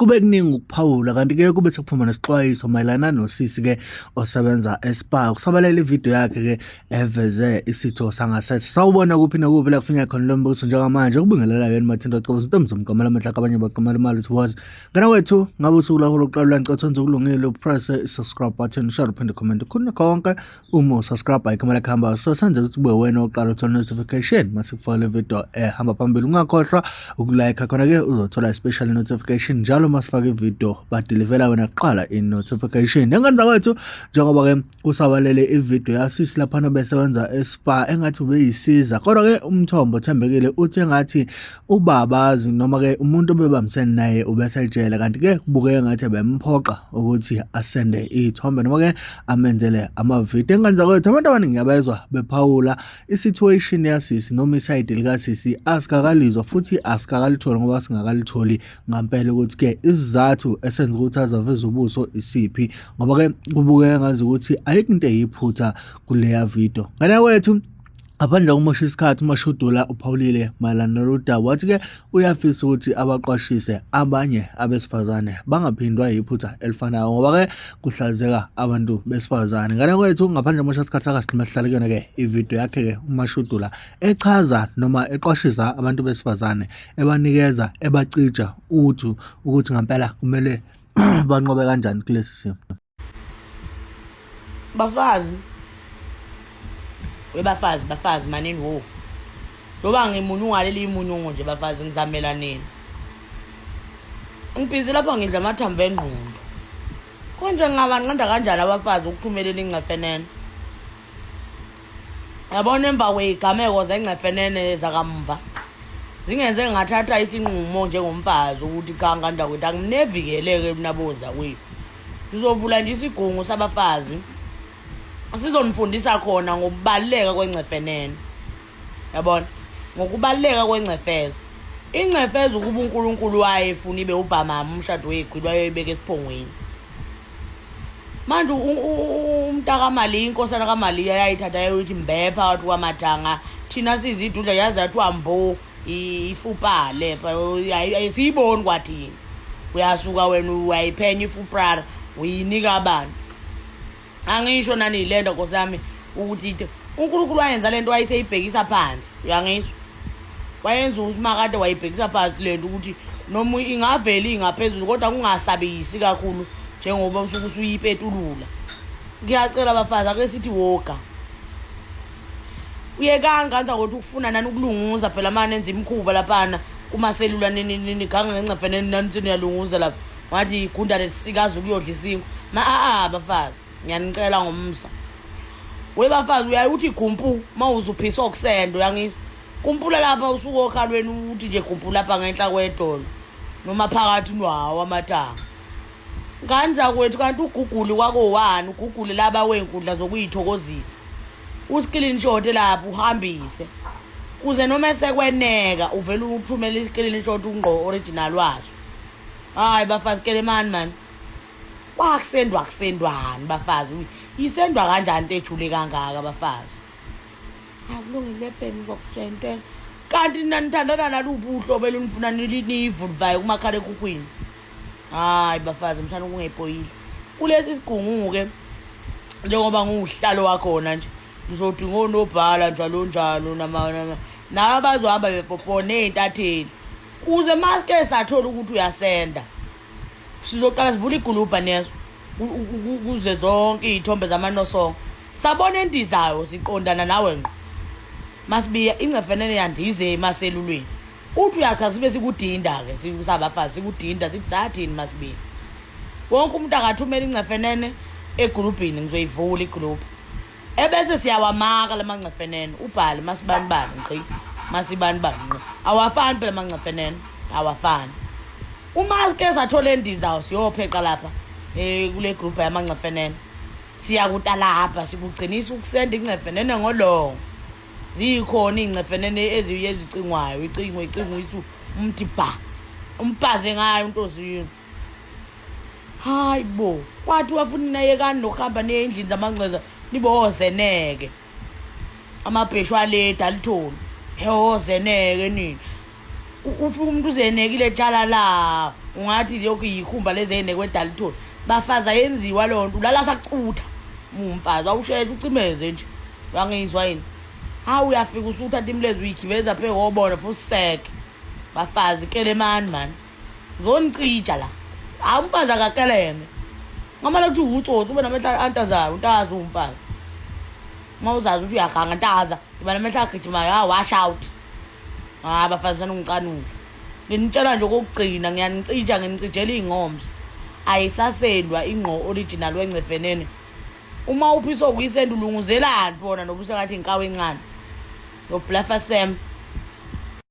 Kube kuningi ukuphawula kanti-ke kube sekuphuma nesixwayiso mayelana nosisi-ke osebenza eSpar. Kusabalele ividiyo yakhe-ke eveze isitho sangasese. Sawubona kuphi nakuphi la kufinyeka khona lo mbuso njengamanje ukubingelela yena Mathinto Cobo Zintombi zomgqamela amahlaka abanye baqamela imali it was. Ngana wethu ngabe usuku lwakho lokuqala lwancetho wenza okulungile upress i-subscribe button share uphinde comment khona konke uma usubscribe ayikho imali ekuhamba so senze ukuthi kube wena oqala uthola notification mase kufaka le video ehamba phambili ungakhohlwa ukulike khona ke uzothola i-special notification njalo uma sifaka ivideo badilivela wena kuqala i-notification engane zakwethu njengoba ke kusabalele ivideo yasisi laphana besebenza espa engathi ubeyisiza kodwa ke umthombo othembekile uthi engathi ubabazi noma ke umuntu obebambisene naye ubesejele kanti ke kubukeka ngathi bemphoqa ukuthi asende iy'thombe noma ke amenzele amavidiyo engane zakwethu abantu abaningi ngiyabezwa bephawula i-situation yasisi noma isayidi likasisi asikakalizwa futhi asikakalitholi ngoba singakalitholi ngampela ukuthi ke isizathu esenza ukuthi azaveze ubuso isiphi ngoba ke kubukeka ngazi ukuthi ayikho into eyiphutha kuleya video ngane wethu Ngaphandle kokumosha isikhathi uMashudula uphawulile mayelana nalolu daba wathi-ke uyafisa ukuthi abaqwashise abanye abesifazane bangaphindwa yiphutha elifanayo ngoba-ke kuhlazeka abantu besifazane. Ngane kwethu ngaphandle komosha isikhathi akasigxuma sihlale kuyona-ke ividiyo yakhe-ke uMashudula echaza noma eqwashisa abantu besifazane ebanikeza ebacija uthu ukuthi ngampela kumele banqobe kanjani kulesi simo. Bafazi. Webafazi bafazi manini wo. Loba ngimununga leli imunungo nje bafazi ngizamela nini. Ngibhizi lapha ngidla amathambo engqondo. Konje ngingabanqanda kanjani abafazi ukuthumelela ingcefenene? Yabona emva kweyigameko zengcefenene zakamva. Zingenze ngathatha isinqumo njengomfazi ukuthi cha ngandakwethu angimnevikeleke mina boza kwethu. Ngizovula nje isigungu sabafazi sizonifundisa khona ngokubaluleka kwengcefenene. Yabona? Ngokubaluleka kwengcefezo. Ingcefezo ukuba uNkulunkulu wayefuna ibe ubhamama umshado wegwili wayoyibeka esiphongweni. Manje umntakamaliya inkosana kamaliya yayithatha yayoyithi mbe phakathi kwamathanga thina sizidudla yaze yathiwa mbo ifupale ayisiyiboni kwathina uyasuka wena uyayiphenya ifuprara uyinika abantu angisho naniyilento nkosi yami ukuthi uNkulunkulu wayenza lento wayeseyibhekisa phansi uyangizwa wayenza usimakade wayibhekisa phansi lento ukuthi noma ingaveli ingaphezulu kodwa kungasabisi kakhulu njengoba usuke usuyipetulula ngiyacela bafazi ake sithi woga uyekani kanza ukuthi ukufuna nani ukulunguza phela mane enza imikhuba laphana kumaselula niganga ngencefene nani niyalunguza lapha ngathi igunda lesikazi ukuyodla isinkwa ma a-a bafazi ngiyanicela ngomsa webafazi uyaye uthi gumpu uma uzuphisa okusendo uyangizwa kumpula lapha usuke okhalweni uthi nje gumpu lapha ngenhla kwedolo noma phakathi nwawo amathanga ngani zakwethu kanti ugugule kwakowani ugugule laba wey'nkundla zokuyithokozisa uskilini shot lapho uhambise kuze noma esekweneka uvele uthumele iskilini shot ungqo original waso hayi bafazi kelemani mani kwakusendwa kusendwani bafazi isendwa kanjani into ejule kangaka bafazi akulungile bhemi uzokusentela kanti nina nithandana naluphi uhlobo elunifuna niyivulivayo kumakhalekhukhwini hayi bafazi mshana ukungepoyile kulesi sigungu-ke njengoba ngiwuhlalo wakhona nje ngizodinga onobhala njalo njalo naba bazohamba bepopone ey'ntatheli kuze maske sathola ukuthi uyasenda sizoqala sivula igulubha nezo kuze zonke iy'thombe zamanosongo sabona endizayo siqondana nawe ngqo masibiya ingcefenene yandize emaselulweni uthi uyacha sibe sikudinda-ke sabafazi sikudinda sithi sathini masibiya wonke umuntu angathumela ingcefenene egulubhini ngizoyivula igulubhu ebese siyawamaka la mangcefenene ubhale masibanibani ngqi masibanibani ngqi awafani phela amangcefenene awafani uma sike sathola endizayo siyopheqa lapha um kule group yamangcefenene siyakutalabha sikugcinisa ukusenda ingcefenene ngolongo zikhona iy'ngcefenene ezicingwayo icingwe icingwe isu umthi bha umpaze ngayo untozini hayi bo kwathi wafuna nayekani nokuhamba niye endlini zamangcweza nibozeneke amabheshu aleda alitholi hewozeneke nini ufika umuntu uzenekile tshala la Ungathi lokhu yikhumba lezi ezinekwe edalithoni. Bafazi ayenziwa loo nto, ulala sacutha umfazi, awusheshe ucimeze nje. Uyangizwa yini? Hawu, uyafika usuthatha imilezo uyikhibeza phe kobona futhi seke. Bafazi kelemani mani. Ngizonicija la. Hawu, umfazi akakeleme. Ngamane kuthi utsotsi ube namehla antazayo, untaza umfazi. Uma uzazi ukuthi uyaganga ntaza, iba namehla agijimayo, ha wash out. Hayi bafazi sanungicanula. Nginitshela nje okokugcina, ngiyanicija, nginicijela iy'ngomso. Ayisasendwa ingqo original wengcefenene. Uma uphiswa ukuyisenda ulunguzelani bona noba usengathi inkawu encane. Yoblafa Sam.